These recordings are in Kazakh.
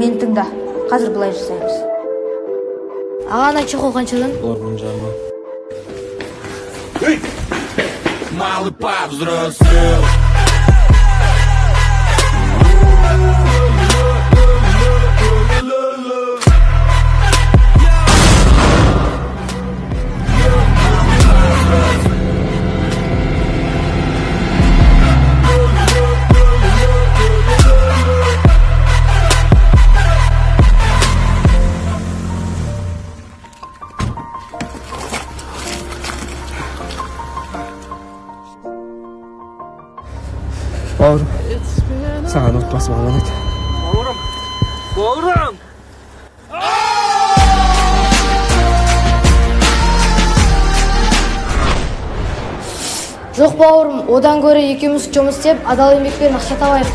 Мені тыңда. Қазір былай жасаймыз. Аға, ана чехол қаншадан? Олар 1,5. Эй! Малый повзрослел. Бауырым, саған отбасым аманат. Бауырым, бауырым! Жоқ, бауырым, одан гөрі екеуміз жұмыс істеп, адал еңбекпен ақша табайық.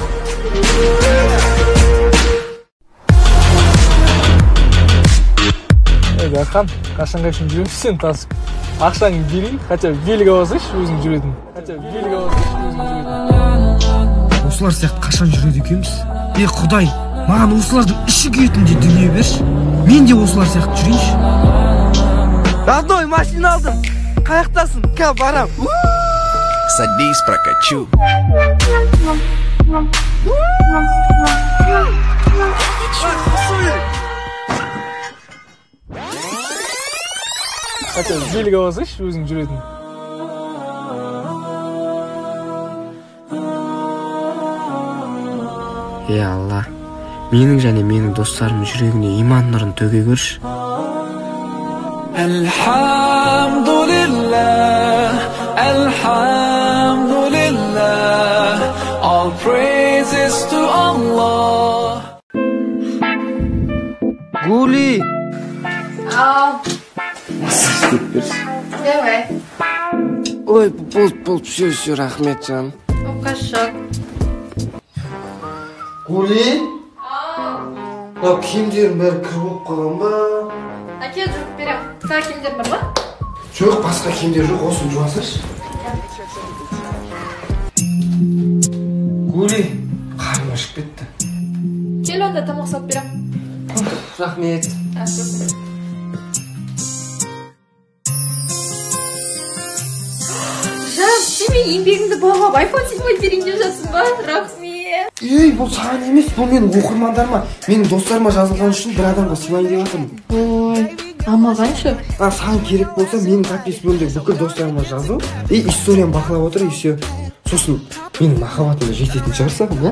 Ей, Дархан, қашанға шейін жүреміз сен тасып? Ақшаңды берейін, хотя велик алсайшы өзің жүретін. Хотя велик алсайшы өзің жүретін. Осылар сияқты қашан жүреді екенбіз? Е, Құдай, маған осылардың іші күйетіндей дүние берші. Мен де осылар сияқты жүрейінші. Родной, машина алдым. Қаяқтасың? Ка, барам. Садись, прокачу. Хотя велик алсайшы өзің жүретін. Е, Алла, менің және менің достарымның жүрегіне иман нұрын төге көрші. Alhamdulillah, Alhamdulillah, all praises to Allah. Гули! Ау. Істеп берші. Давай. Ой, болды, болды, все, все, рахмет, жаным. Оқашық. Гули? Мынау киімдерім бәрі кір болып қалған ба? Әке, жуып берем. Саған киімдер бар ма? Жоқ, басқа киімдер жоқ, осыны жуа салшы. Гули, қарным ашып кетті. Кел онда, тамақ салып берем. Рахмет. Жан, сен менің еңбегімді бағалап iPhone 7 берейін деп жатсың ба? Рахмет. Ей, бұл саған емес, бұл менің оқырмандарыма, менің достарыма жазылған үшін бір адамға сыйлайын деп жатырмын. Ой, а маған ше? А, саған керек болса, менің подпись бөлімдегі бүкіл достарыма жазыл, и историямды бақылап отыр, и все. Сосын менің махаббатыма жететін шығар саған, иә?